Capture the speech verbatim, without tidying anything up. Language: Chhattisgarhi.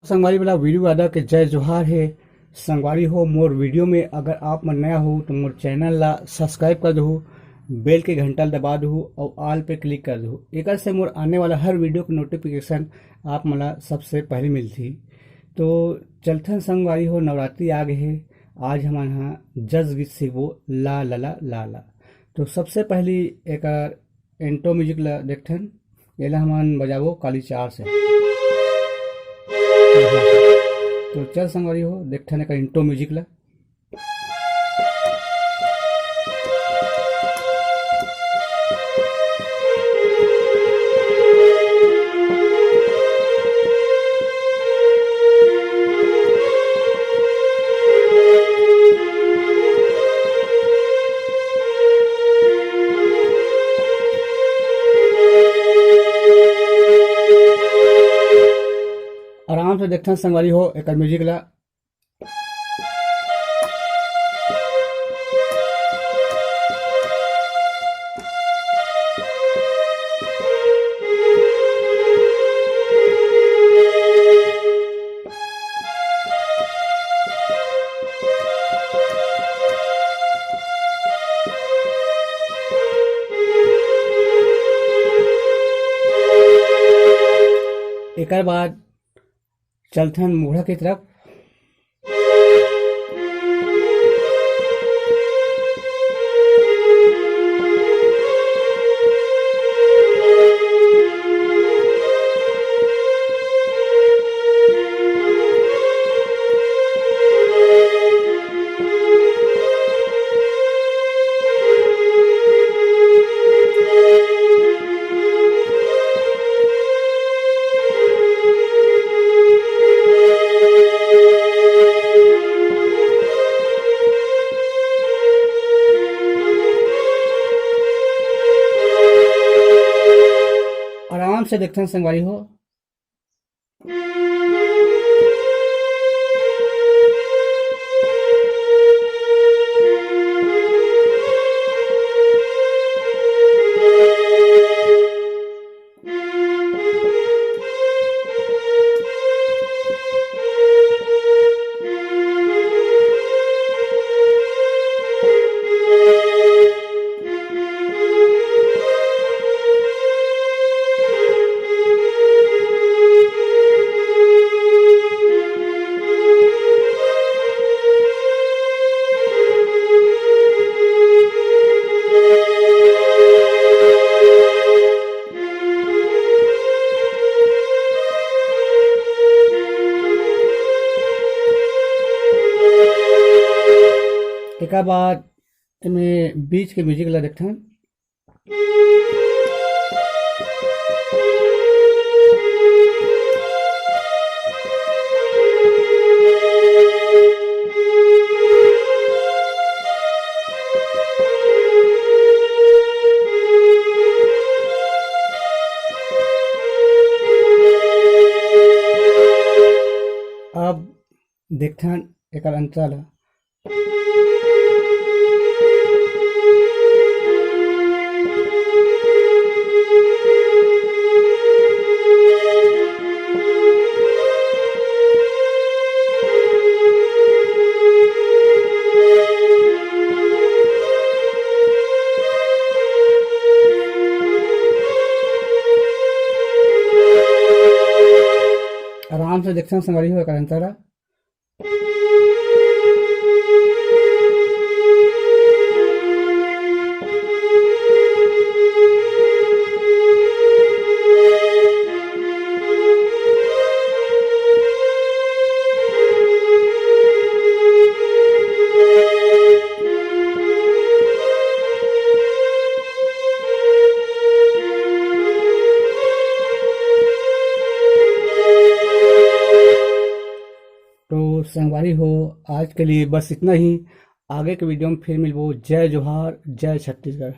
संगवारी वाला video आदा के जय जोहार हे। संगवारी हो, मोर video में अगर आप मन नया हो तो मोर channel ला subscribe कर दहू, bell के घंटा ला दबा दहू और all पे click कर दहू। एकर से मोर आने वाला हर video के notification आप मन ला सबसे पहले मिलही। तो चलथन संगवारी हो, नवरात्रि आ गए हे। आज हमन हा जस गीत सीखबो ला ला ला ला ला। तो सबसे पहली एकर intro music ला देखथन। एला हमन बजाबो काली चार से। तो चल संगवारी हो, देखथन एकर intro music ला। आराम से देखथन संगवारी हो एकर music ला। एकर बाद चलथन मुखड़ा के तरफ। आराम से देखथन संगवारी हो। एकर बाद एमे बीच के music ला देखथन। अब देखथन एकर अंतरा ला। आराम से देखथन संगवारी हो एकर अंतरा। तो संगवारी हो, आज के लिए बस इतना ही। आगे के video में फिर मिलबो। जय जोहार, जय छत्तीसगढ़।